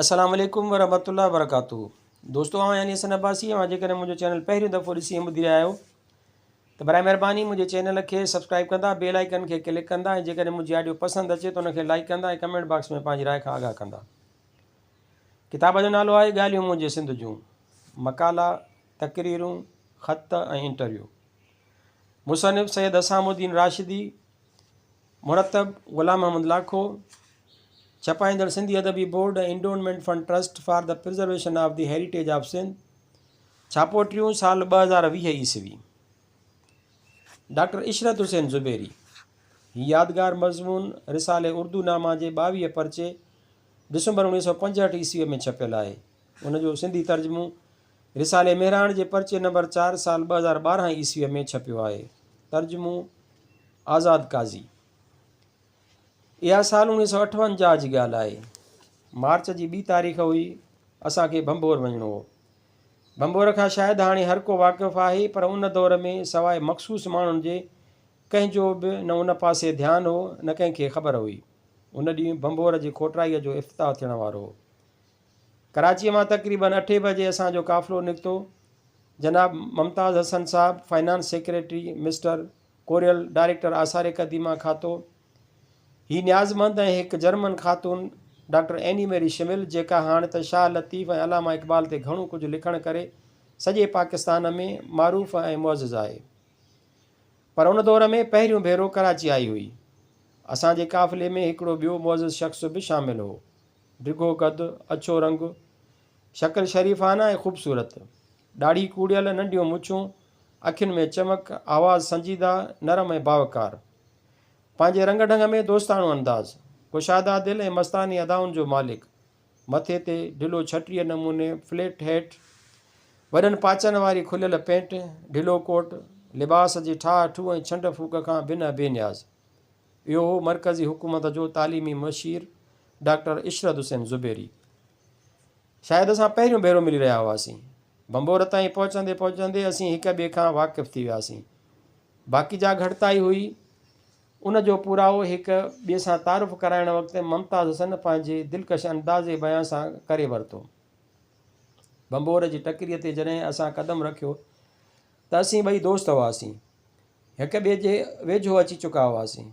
السلام عليڪم ورحمة الله وبرڪاته دوستو آئون يعني حسن عباسي اوهان جيڪڏهن منهنجو چينل پهريون دفعو ڏسي ۽ ٻڌي رهيا آهيو ته برائي مهرباني منهنجي چينل کي سبسڪرائب ڪندا بيل آئيڪن کي ڪلڪ ڪندا ۽ جيڪڏهن منهنجي آڊيو پسند اچي ته ان کي لائڪ ڪندا ۽ ڪمينٽ باڪس ۾ پنهنجي راء کان آگاهه ڪندا ڪتاب جو نالو آهي ڳالهيون منهنجي سنڌ جون مقالا تقريرون خط ۽ انٽرويو مصنف سيد حسام الدين راشدي مرتب، غلام Muhammad Lakho, ڇپائيندڙ Sindhi Adabi board ۽ endowment fund trust for the preservation of the heritage of Sindh, ڇاپو ٽيون، سال 2020 عيسوي. ڊاڪٽر عشرت حسين زبيري، هي يادگار مضمون رسالي اردو نامه جي 22 پرچي ڊسمبر 1965 عيسويء ۾ ڇپيل آهي. ان جو سنڌي ترجمو رسالي مهراڻ جي پرچي نمبر چار سال 2012 عيسويء ۾ ڇپيو آهي. ترجمو آزاد قاضي. اها سال 1958 جي ڳالهه آهي. مارچ جي ٻي تاريخ هئي. اسان کي ڀنڀور وڃڻو هو. ڀنڀور کان شايد هاڻي هر ڪو واقف آهي پر ان دور ۾ سواء مخصوص ماڻهن جي ڪنهن جو به نه ان پاسي ڌيان هو نه ڪنهن کي خبر هئي. ان ڏينهن ڀنڀور جي کوٽرائيء جو افتتاح ٿيڻ وارو هو. ڪراچيء مان تقريباً اٺين بجي اسان جو قافلو نڪتو. جناب ممتاز حسن صاحب finance secretary, mister Coryell director آثار قديمه کاتو، هي نيازمند ۽ هڪ جرمن خاتون ڊاڪٽر ايني ميري شمل جيڪا هاڻ ته شاهه لطيف ۽ علامه اقبال تي گهڻو ڪجهه لکڻ ڪري سڄي پاڪستان ۾ معروف ۽ معزز آهي. پر ان دور ۾ پهريون ڀيرو ڪراچي آئي هئي. اسان جي قافلي ۾ هڪڙو ٻيو معزز شخص به شامل هو. ڊگهو قد، اڇو رنگ، شڪل شريفانه ۽ خوبصورت، ڏاڙهي ڪوڙيل، ننڍيون مڇون، اکين ۾ چمڪ، آواز سنجيده، نرم ۽ باوقار. پنهنجي رنگ ڍنگ ۾ دوستاڻو انداز، ڪشاده دل ۽ مستاني ادائن جو مالڪ. مٿي تي ڍلو ڇٽيء نموني فليٽ هيٽ، وڏن پاچن واري کليل پينٽ، ڍلو ڪوٽ، لباس جي ٺاهه ٺوهه ۽ ڇنڊ ڦوڪ کان بنهه بي نياز. اهو هو مرڪزي حڪومت جو تعليمي مشير ڊاڪٽر عشرت حسين زبيري. شايد اسان پهريون ڀيرو ملي رهيا هئاسين. ڀنڀور تائين پهچندي پهچندي اسين هڪ ٻئي کان واقف ٿي وياسين. باقي جا گهٽتائي هئي، ان جو پورائو هڪ ٻئي سان تعارف ڪرائڻ وقت ممتاز حسن پنهنجي دلڪش انداز بيان سان ڪري ورتو. ڀنڀور جي ٽڪريء تي جڏهن اسان قدم رکيو ته اسين ٻئي دوست هئاسين. هڪ ٻئي جي ويجهو اچي چڪا هئاسين.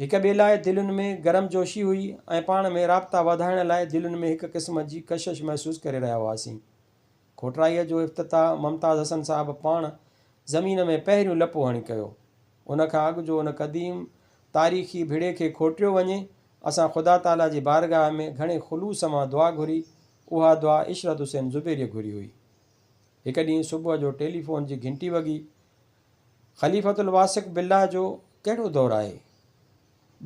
هڪ ٻئي لاء دلين ۾ گرمجوشي هئي ۽ پاڻ ۾ رابطا وڌائڻ لاء دلين ۾ هڪ قسم جي ڪشش محسوس ڪري رهيا هئاسين. کوٽرائيء جو افتتاح ممتاز حسن صاحب پاڻ زمين ۾ پهريون لپو هڻي ڪيو. ان کان اڳ جو ان قديم تاريخي ڀڙي کي کوٽيو وڃي، اسان خدا تعاليٰ جي بارگاهه ۾ گهڻي خلوص مان دعا گهري، اها دعا عشرت حسين زبيريء گهري هئي. هڪ ڏينهن صبح جو ٽيليفون جي گهنٽي وڳي. خليفة الواثق بالله جو ڪهڙو دور آهي؟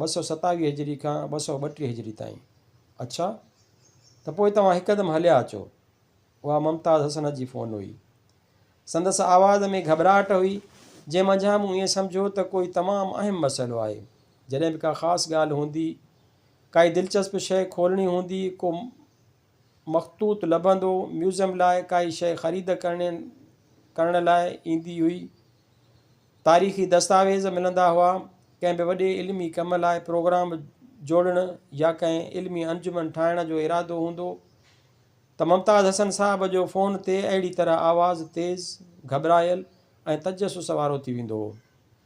227 هجري کان 232 هجري تائين. اڇا! ته پوء توهان هڪدم هليا اچو. اها ممتاز حسن جي فون هئي. سندس آواز ۾ گهٻراهٽ هئي، جنهن منجهان مون ائين سمجهيو ته ڪوئي تمام اهم مسئلو آهي. جڏهن به ڪا خاص ڳالهه هوندي، ڪائي دلچسپ شيء کولڻي هوندي، ڪو مخطوط لڀندو، ميوزيم لاء ڪائي شيء خريد ڪرڻ لاء ايندي هئي، تاريخي دستاويز ملندا هئا، ڪنهن به وڏي علمي ڪم لاء پروگرام جوڙڻ يا ڪنهن علمي انجمن ٺاهڻ جو ارادو هوندو ته ممتاز حسن صاحب جو فون تي اهڙي طرح آواز تيز، گهٻرايل ۽ تجسس وارو ٿي ويندو هو،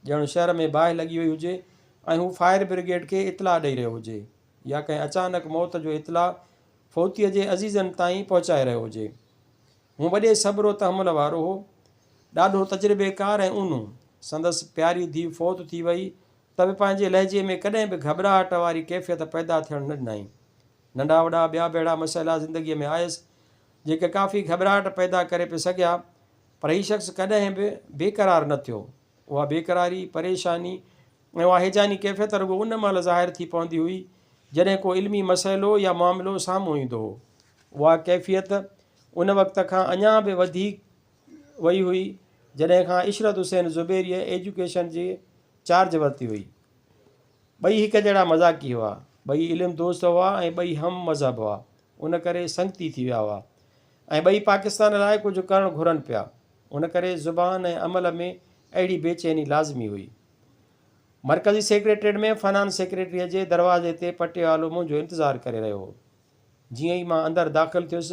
ڄڻ شهر ۾ باهه لڳي وئي هجي ۽ هو فائر برگيڊ کي اطلاع ڏئي رهيو هجي. يا ڪنهن اچانڪ موت جو اطلاع فوتيء جي عزيزن تائين پهچائي رهيو هجي. هو وڏي صبر و تحمل وارو هو. ڏاڍو تجربيڪار ۽ اونهو. سندس پياري ڌيء فوت ٿي وئي ته به پنهنجي لهجي ۾ ڪڏهن به گهٻراهٽ واري ڪيفيت پيدا ٿيڻ نه ڏنائين. ننڍا وڏا ٻيا به اهڙا مسئلا زندگيء ۾ آيس، جيڪي ڪافي گهٻراهٽ پيدا ڪري پئي سگهيا، پر هي شخص ڪڏهن به بيقرار نه ٿيو. اها بيقراري، پريشاني ۽ اها هيجاني ڪيفيت رڳو ان مهل ظاهر ٿي پوندي هئي، جڏهن ڪو علمي مسئلو يا معاملو سامهون ايندو هو. اها ڪيفيت ان وقت کان اڃا به وڌي وئي هئي، جڏهن کان عشرت حسين زبيريء ايجوڪيشن جي چارج ورتي هئي. ٻئي هڪ جهڙا مذاقي هئا، ٻئي علم دوست هئا ۽ ٻئي هم مذهب هئا، ان ڪري سنگتي ٿي ويا هئا ۽ ٻئي پاڪستان لاء ڪجهه ڪرڻ گهرن پيا. ان ڪري زبان ۽ عمل ۾ اهڙي بيچيني لازمي هئي. مرڪزي سيڪريٽريٽ ۾ فنانس سيڪريٽريء جي دروازي تي پٽيوالو منهنجو انتظار ڪري رهيو هو. جيئن ئي مان اندر داخل ٿيس،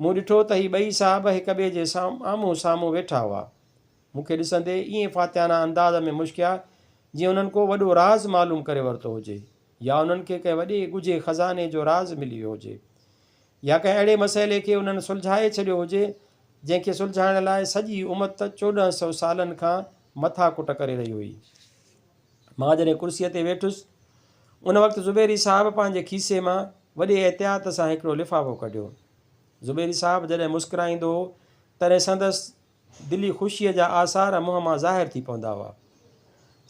مون ڏٺو ته هي ٻئي صاحب هڪ ٻئي جي آمهون سامهون ويٺا هئا. مون کي ڏسندي ائين فاتحانه انداز ۾ مشڪيا، جيئن انهن ڪو وڏو راز معلوم ڪري ورتو هجي يا انهن کي ڪنهن وڏي ڳجهي خزاني جو راز ملي ويو هجي يا ڪنهن اهڙي مسئلي کي انهن سلجهائي ڇڏيو هجي، جنهن کي سلجهائڻ لاء سڄي امت 1400 سالن کان مٿا ڪٽ ڪري رهي هئي. مان جڏهن ڪرسيء تي ويٺس، ان وقت زبيري صاحب پنهنجي کيسي مان وڏي احتياط سان هڪڙو لفافو ڪڍيو. زبيري صاحب جڏهن مسڪرائيندو هو، تڏهن سندس دلي خوشيء جا آثار منهن مان ظاهر ٿي پوندا هئا.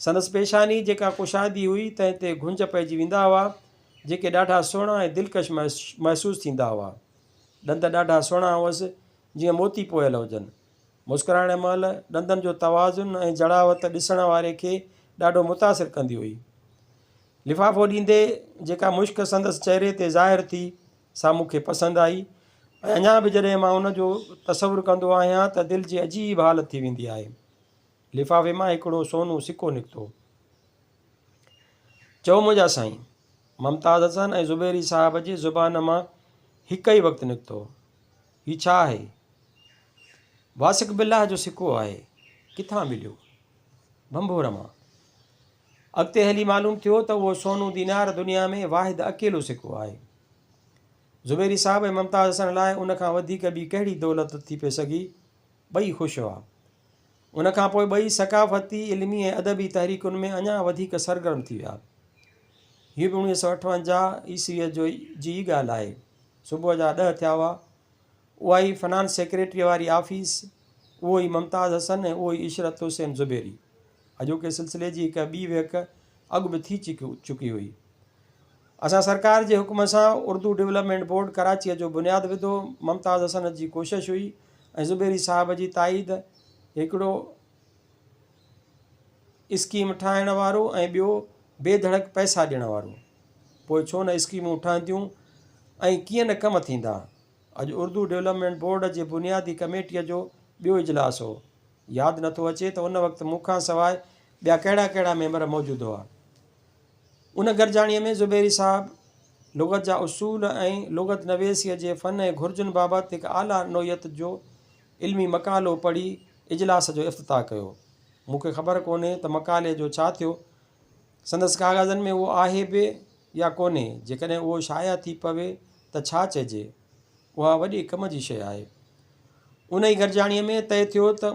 سندس پيشاني جيڪا ڪشادي هئي، تنهن تي گهنج پئجي ويندا هئا، جيڪي ڏاڍا سهڻا ۽ دلڪش محسوس ٿيندا هئا. ڏند ڏاڍا سهڻا هئس، جيئن موتي پويل هجن. مسڪرائڻ مهل ڏندن جو توازن ۽ جڙاوت ڏسڻ واري کي ڏاڍو متاثر ڪندي هئي. لفافو ڏيندي جيڪا مشڪ سندس چهري تي ظاهر ٿي، سا مون کي پسند آئي ۽ اڃا به جڏهن مان ان جو تصور ڪندو آهيان ته دل جي عجيب حالت ٿي ويندي آهي. لفافي مان هڪڙو سونو سڪو نڪتو. چئو منهنجا سائين! ممتاز حسن ۽ زبيري صاحب جي زبان مان هڪ ئي وقت نڪتو. هي ڇا آهي؟ واثق بالله جو سڪو آهي. ڪٿان مليو؟ ڀنڀور مان. اڳتي هلي معلوم ٿيو ته اهو سونو دينار دنيا ۾ واحد اڪيلو سڪو آهي. زبيري صاحب ۽ ممتاز حسن لاء ان کان وڌيڪ ٻي ڪهڙي دولت ٿي پئي سگهي. ٻئي خوش هئا. ان کان پوء ٻئي ثقافتي، علمي ۽ ادبي تحريڪن ۾ اڃا وڌيڪ سرگرم ٿي ويا. هيء به 1958 عيسويء جي ئي ڳالهه آهي. صبح جا ڏهه ٿيا هئا. اها ئي فنانس سيڪريٽريء واري آفيس، اهو ئي ممتاز حسن ۽ اهو ئي عشرت حسين زبيري. اڄوڪي سلسلي جي هڪ ٻي ويهڪ اڳ به ٿي چڪي هئي. اسان سرڪار جي حڪم سان اردو ڊولپمينٽ بورڊ ڪراچيء جو بنياد وڌو. ممتاز حسن جي ڪوشش هئي ۽ زبيري صاحب جي تائيد، هڪڙو اسڪيم ٺاهڻ وارو ۽ ٻيو بي ڌڙڪ پئسا ڏيڻ وارو. پوء ڇو نه اسڪيمون ٺهنديون ۽ ڪيئن نه ڪم ٿيندا. اڄ اردو ڊولپمينٽ بورڊ جي بنيادي ڪميٽيء جو ٻيو اجلاس هو. ياد نٿو اچي ته ان وقت مون کان سواء ٻيا ڪهڙا ڪهڙا ميمبر موجود هئا. ان گڏجاڻيء ۾ زبيري صاحب لغت جا اصول ۽ لغت نويسيء جي فن ۽ گهرجن بابت هڪ اعليٰ نوعيت جو علمي مقالو پڙهي اجلاس جو افتتاح ڪيو. مون کي خبر ڪونهي ته مقالي جو ڇا ٿيو. سندس ڪاغذن ۾ اهو آهي به يا ڪونهي. جيڪڏهن اهو شايع ٿي پوي ته ڇا چئجي؟ اها وڏي ڪم جي شيء آهي. انهيء گڏجاڻيء ۾ طئي ٿيو ته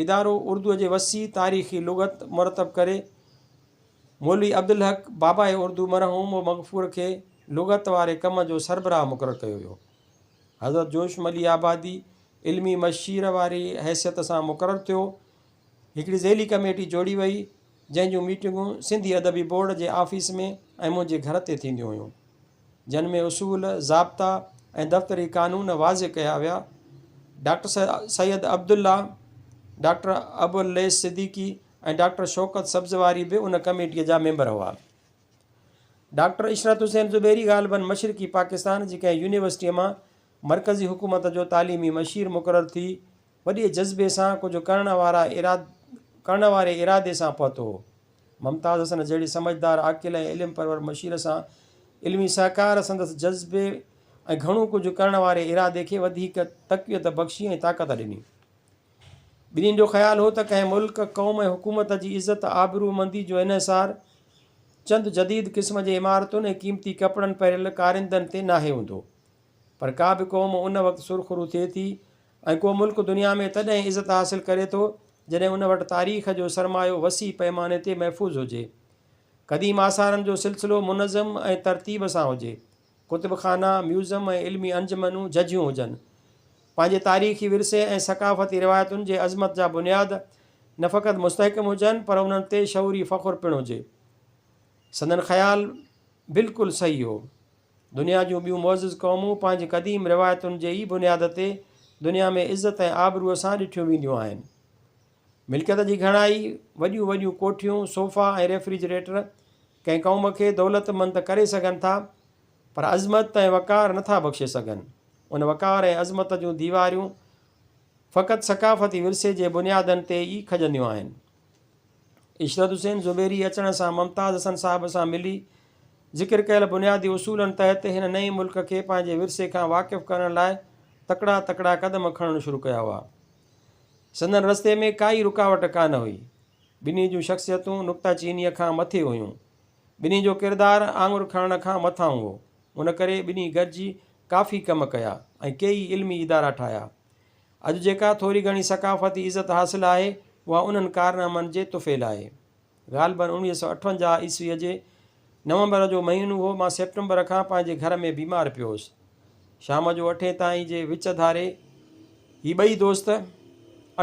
ادارو اردوء جي وسيع تاريخي لغت مرتب ڪري. مولوي عبدالحق باباء اردو مرحوم و مغفور کي لغت واري ڪم جو سربراهه مقرر ڪيو ويو. حضرت جوش مليح آبادي علمي مشير واري حيثيت سان مقرر ٿيو. هڪڙي ذيلي ڪميٽي جوڙي وئي، جنهن جون ميٽنگون سنڌي ادبي بورڊ جي آفيس ۾ ۽ منهنجي گهر تي ٿينديون هيون، جن ۾ اصول، ضابطا ۽ دفتري قانون واضح ڪيا ويا. Doctor Syed Abdullah, doctor Abul Lais Siddiqui ۽ doctor Shaukat Sabzwari به ان ڪميٽيء جا ميمبر هئا. ڊاڪٽر عشرت حسين زبيري غالباً مشرقي پاڪستان جي ڪنهن يونيورسٽيء مان مرڪزي حڪومت جو تعليمي مشير مقرر ٿي وڏي جذبي سان ڪجهه ڪرڻ وارا ڪرڻ واري ارادي سان پهتو هو. ممتاز حسن جهڙي سمجهدار، عاقل ۽ علم پرور مشير سان علمي سهڪار سندس جذبي ۽ گهڻو ڪجهه ڪرڻ واري ارادي کي وڌيڪ تقويت بخشي ۽ طاقت ڏني. ٻنهين جو خيال هو ته ڪنهن ملڪ، قوم ۽ حڪومت جي عزت آبرومندي جو انحصار چند جديد قسم جي عمارتن ۽ قيمتي ڪپڙن پهريل ڪارندن تي ناهي هوندو. پر ڪا به قوم ان وقت سرخرو ٿئي ٿي ۽ ڪو ملڪ دنيا ۾ تڏهن عزت حاصل ڪري ٿو جڏهن ان وٽ تاريخ جو سرمايو وسيع پئماني تي محفوظ هجي. قديم آثارن جو سلسلو منظم ۽ ترتيب سان هجي. ڪتب خانا، ميوزم ۽ علمي انجمنون ججهيون هجن. پنهنجي تاريخي ورثي ۽ ثقافتي روايتن جي عظمت جا بنياد نه فقط مستحڪم هجن پر انهن تي شعوري فخر پڻ هجي. سندن خيال بلڪل صحيح هو. دنيا جون ٻيون معزز قومون پنهنجي قديم روايتن جي ئي بنياد تي دنيا ۾ عزت ۽ آبروء سان ڏٺيون وينديون آهن. ملڪيت جي گهڻائي، وڏيون وڏيون ڪوٺيون، صوفا ۽ ريفريجريٽر ڪنهن قوم کي دولتمند ته ڪري سگهن ٿا پر عظمت ۽ وقار نٿا بخشي سگهن. ان وقار ۽ عظمت جون ديواريون فقط ثقافتي ورثي جي بنيادن تي ئي کڄنديون آهن. عشرت حسين زبيري اچڻ سان ممتاز حسن صاحب سان ملي ذڪر ڪيل بنيادي اصولن تحت هن نئين ملڪ کي پنهنجي ورثي کان واقف ڪرڻ لاء تڪڙا تڪڙا قدم کڻڻ شروع ڪيا هئا. سندن رستي ۾ ڪائي رڪاوٽ ڪانه هئي. ٻنهي جون شخصيتون نڪته چينيء کان مٿي هيون. ٻنهي جو ڪردار آڱر کڻڻ کان مٿانهون هو. ان ڪري ٻنهي گڏجي ڪافي ڪم ڪيا ۽ ڪيئي علمي ادارا ٺاهيا. اڄ جيڪا ٿوري گهڻي ثقافتي عزت حاصل آهي، اها انهن ڪارنامن جي طفيل آهي. غالباً 1958 عيسويء جي نومبر جو مهينو هو، مان سيپٽمبر کان پنهنجي گهر ۾ بيمار پيو هوس. شام جو اٺين تائين جي وچ ڌاري هي ٻئي دوست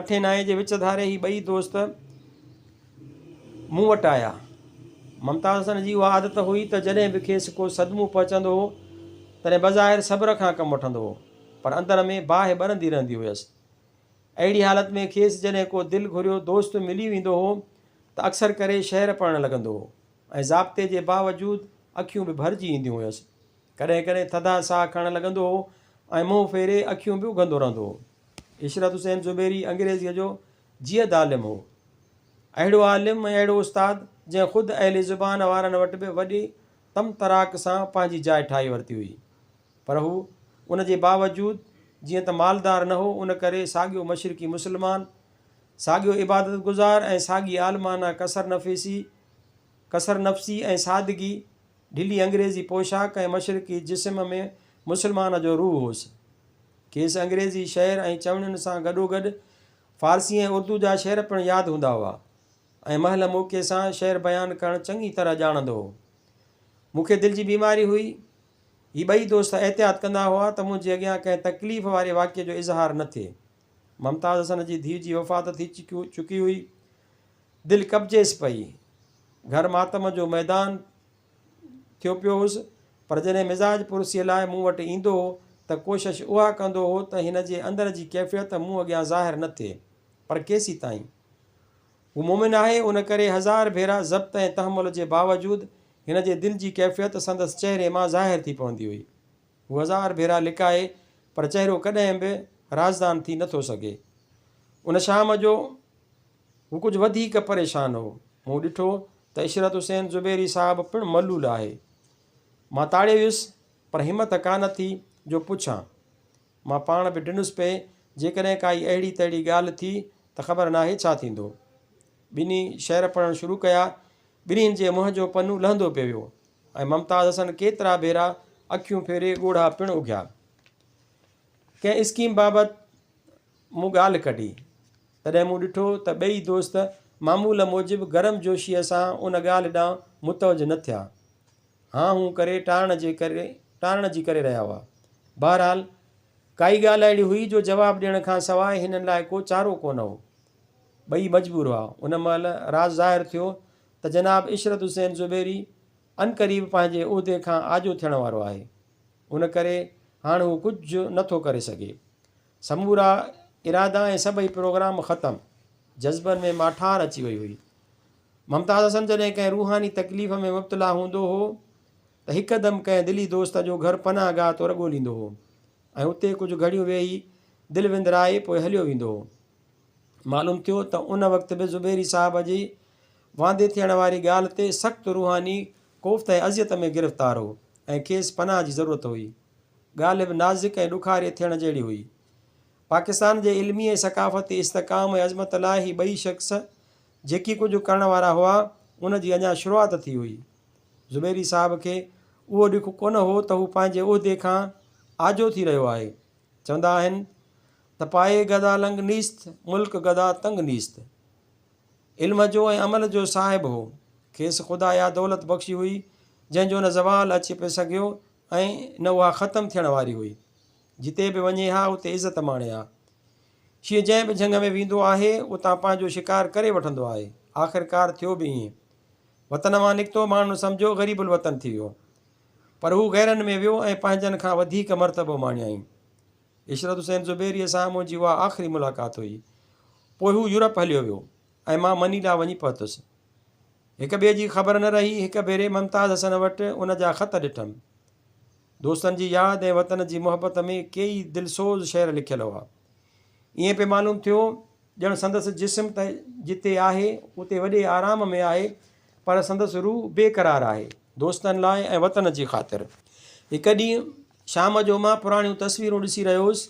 اٺين نائين جي وچ ڌاري هي ٻئي دوست مون وٽ آيا. ممتاز حسن جي اها عادت هئي ته جڏهن به کيس ڪو صدمو پهچندو هو، تڏهن بظاهر صبر کان ڪم وٺندو هو، پر اندر ۾ باهه ٻرندي رهندي هيس. اهڙي حالت ۾ کيس جڏهن ڪو دل گهريو دوست ملي ويندو هو ته اڪثر ڪري شعر پڙهڻ لڳندو هو ۽ ضابطي جي باوجود اکيون به ڀرجي اينديون هيس. ڪڏهن ڪڏهن ٿڌا ساهه کڻڻ لڳندو هو ۽ منهن ڦيري اکيون به اگهندو رهندو هو. عشرت حسين زبيري انگريزيء جو جيد عالم هو. اهڙو عالم ۽ اهڙو استاد جنهن خود اهل زبان وارن وٽ به وڏي طمطراق سان پنهنجي جاء ٺاهي ورتي هئي. پر هو ان جي باوجود جيئن ته مالدار نه هو، ان ڪري ساڳيو مشرقي مسلمان، ساڳيو عبادت گذار ۽ ساڳي عالمانه ڪثر نفيسي، ڪثر نفسي ۽ سادگي، ڍلي انگريزي پوشاڪ ۽ مشرقي جسم ۾ مسلمان جو روح هوس. کيس انگريزي شعر ۽ چوڻين سان گڏوگڏ فارسي ۽ اردو جا شعر پڻ ياد هوندا هئا ۽ مهل موقعي سان شعر بيان ڪرڻ چڱي طرح ڄاڻندو هو. مون کي دل جي بيماري هئي. هي ٻئي دوست احتياط ڪندا هئا ته منهنجي اڳيان ڪنهن تڪليف واري واقعي جو اظهار نه ٿئي. ممتاز حسن جي ڌيء جي وفات ٿي چڪي هئي. دل ڪپجيس پئي. گهر ماتم جو ميدان ٿيو پيو هوس، پر جڏهن مزاج پرسيء لاء مون وٽ ايندو هو ته ڪوشش اها ڪندو هو ته هن جي اندر جي ڪيفيت مون اڳيان ظاهر نه ٿئي. پر ڪيسيتائين؟ هو مومن آهي، ان ڪري هزار ڀيرا ضبط ۽ تحمل جي باوجود هن جي دل جي ڪيفيت سندس چهري مان ظاهر ٿي پوندي هئي. هو هزار ڀيرا لڪائي پر چهرو ڪڏهن به رازدان ٿي نه ٿو سگهي. ان شام جو هو ڪجهه وڌيڪ پريشان هو. مون ڏٺو ته عشرت حسين زبيري صاحب پڻ ملول آهي. مان تاڙي ويس پر همت ڪانه ٿي جو پڇان. مان پاڻ به ڊنس پئي، جيڪڏهن ڪائي اهڙي تهڙي ڳالهه ٿي ته خبر ناهي ڇا ٿيندو. ٻنهي شعر پڙهڻ شروع ڪيا. ٻنهين جي منهن جو پنو لهندو پئي ويو ۽ ممتاز حسن ڪيترا ڀيرا اکيون ڦيري ڳوڙها پڻ اگهيا. ڪنهن اسڪيم بابت مون ڳالهه ڪڍي. تڏهن مون ڏٺو ته ٻئي دوست معمول موجب گرم جوشيء سان ان ڳالهه ڏانهن متوجه نه ٿيا. هان هون ڪري ٽارڻ جي ڪري ٽارڻ جي ڪري رهيا هئا. بهرحال ڪائي ڳالهه اهڙي هئي جو جواب ڏيڻ کان سواء هنن لاء ڪو چارو ڪونه هو. ٻئي مجبور هئا. ان مهل راز ظاهر ٿيو ته جناب عشرت حسين زبيري عنقريب پنهنجي عهدي کان آجو ٿيڻ وارو آهي. ان ڪري هاڻ هو ڪجهه نه ٿو ڪري سگهي. سمورا ارادا ۽ سڀئي پروگرام ختم. جذبن ۾ ماٺار اچي وئي هئي. ممتاز حسن جڏهن ڪنهن روحاني تڪليف ۾ مبتلا هوندو هو ته هڪدم ڪنهن دلي دوست جو گهر پناهه گاهه طور ڳوليندو هو ۽ اتي ڪجهه گهڙيون ويهي دل وندرائي پوء هليو ويندو هو. معلوم ٿيو ته ان وقت به زبيري صاحب جي واندي ٿيڻ واري ڳالهه تي سخت روحاني ڪوفت ۽ اذيت ۾ گرفتار هو ۽ کيس پناهه جي ضرورت هئي. ڳالهه به نازڪ ۽ ڏکاري ٿيڻ جهڙي هئي. پاڪستان جي علمي ۽ ثقافتي استحڪام ۽ عظمت لاء هي ٻئي شخص جيڪي ڪجهه ڪرڻ وارا هئا، ان جي اڃا شروعات ٿي هئي. زبيري صاحب کي اهو ڏک ڪونه هو ته هو پنهنجي عهدي کان آجو ٿي رهيو آهي. چوندا آهن ته پائي گدا لنگ نيست، ملڪ گدا تنگ نيست. علم جو ۽ عمل جو صاحب هو. کيس خدا اها دولت بخشي هئي، جنهن جو نه زوال اچي پئي سگهيو ۽ نه اها ختم ٿيڻ واري هئي. جتي به وڃي ها، اتي عزت ماڻي ها. شينهن جنهن به جهنگ ۾ ويندو آهي، اتان پنهنجو شڪار ڪري وٺندو آهي. آخرڪار ٿيو به ائين. وطن مان نڪتو، ماڻهن سمجهيو غريب الوطن ٿي ويو. پر هو غيرن ۾ ويو ۽ پنهنجن کان وڌيڪ مرتبو ماڻيائين. عشرت حسين زبيريء سان منهنجي اها آخري ملاقات هئي. پوء هو يورپ هليو ويو ۽ مان منيلا وڃي پهتس. هڪ ٻئي جي خبر نه رهي. هڪ ڀيري ممتاز حسن وٽ ان جا خط ڏٺم. دوستن جي ياد ۽ وطن جي محبت ۾ ڪيئي دلسوز شعر لکيل هئا. ائين پئي معلوم ٿيو ڄڻ سندس جسم ته جتي آهي اتي وڏي آرام ۾ آهي پر سندس روح بي قرار آهي. دوستن لاء ۽ وطن جي خاطر. هڪ ڏينهن شام جو مان پراڻيون تصويرون ڏسي رهيو هوس.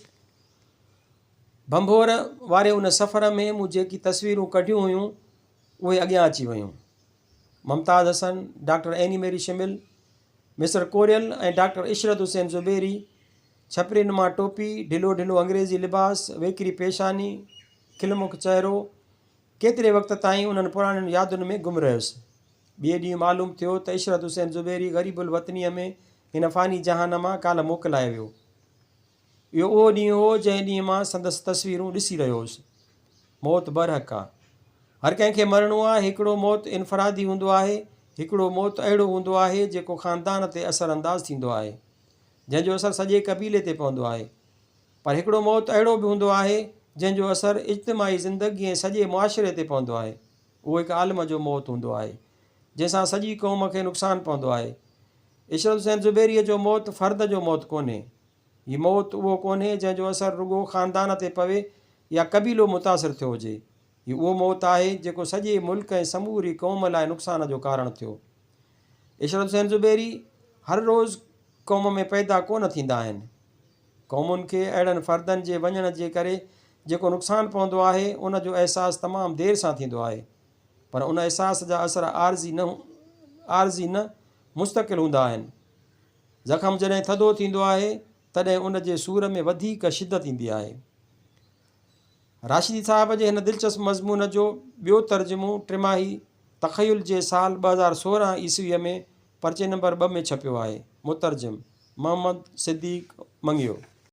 ڀنڀور واري ان سفر ۾ مون جيڪي تصويرون ڪڍيون هيون، اهي اڳيان اچي ويون. Mumtaz Hassan, doctor Anne Marie Schimmel, mister Coryell ۽ doctor Ishrat Hussain Zuberi, ڇپري نما ٽوپي، ڍلو ڍلو انگريزي لباس، ويڪري پيشاني، کلمک چهرو، ڪيتري وقت تائين انهن پراڻين يادن ۾ گم رهيس. ٻئي ڏينهن معلوم ٿيو ته عشرت حسين زبيري غريب الوطنيء ۾ هن فاني جهان مان ڪالهه موڪلائي ويو. اهو اهو ڏينهن هو جنهن ڏينهن مان سندس تصويرون ڏسي رهيو هوس. موت برحق آ. هر ڪنهن کي مرڻو آ. هڪڙو موت انفرادي هوندو آهي. هڪڙو موت اهڙو هوندو آهي جيڪو خاندان تي اثر انداز ٿيندو آهي. جنهن جو اثر سڄي قبيلي تي پوندو آهي. پر هڪڙو موت اهڙو به هوندو آهي جنهن جو اثر اجتماعي زندگي ۽ سڄي معاشري تي پوندو آهي. اهو هڪ عالم جو موت هوندو آهي جنهن سان سڄي قوم کي نقصان پوندو آهي. عشرت حسين زبيريء جو موت فرد جو موت ڪونهي. هي موت اهو ڪونهي جنهن جو اثر رڳو خاندان تي پوي يا قبيلو متاثر ٿيو هجي. هي اهو موت آهي جيڪو سڄي ملڪ ۽ سموري قوم لاء نقصان جو ڪارڻ ٿيو. عشرت حسين زبيري هر روز قوم ۾ پيدا ڪونه ٿيندا آهن. قومن کي اهڙن فردن جي وڃڻ جي ڪري جيڪو نقصان پوندو آهي، ان جو احساس تمام دير سان ٿيندو آهي، پر ان احساس جا اثر عارضي نه عارضي نه مستقل هوندا آهن. زخم جڏهن ٿڌو ٿيندو آهي، تڏهن ان جي سور ۾ وڌيڪ شدت ايندي آهي. راشدي صاحب جي هن دلچسپ مضمون جو ٻيو ترجمو ٽماهي تخيل جي سال 2016 عيسويء ۾ پرچي نمبر 2 ۾ ڇپيو آهي. مترجم، محمد صديق مڱيو.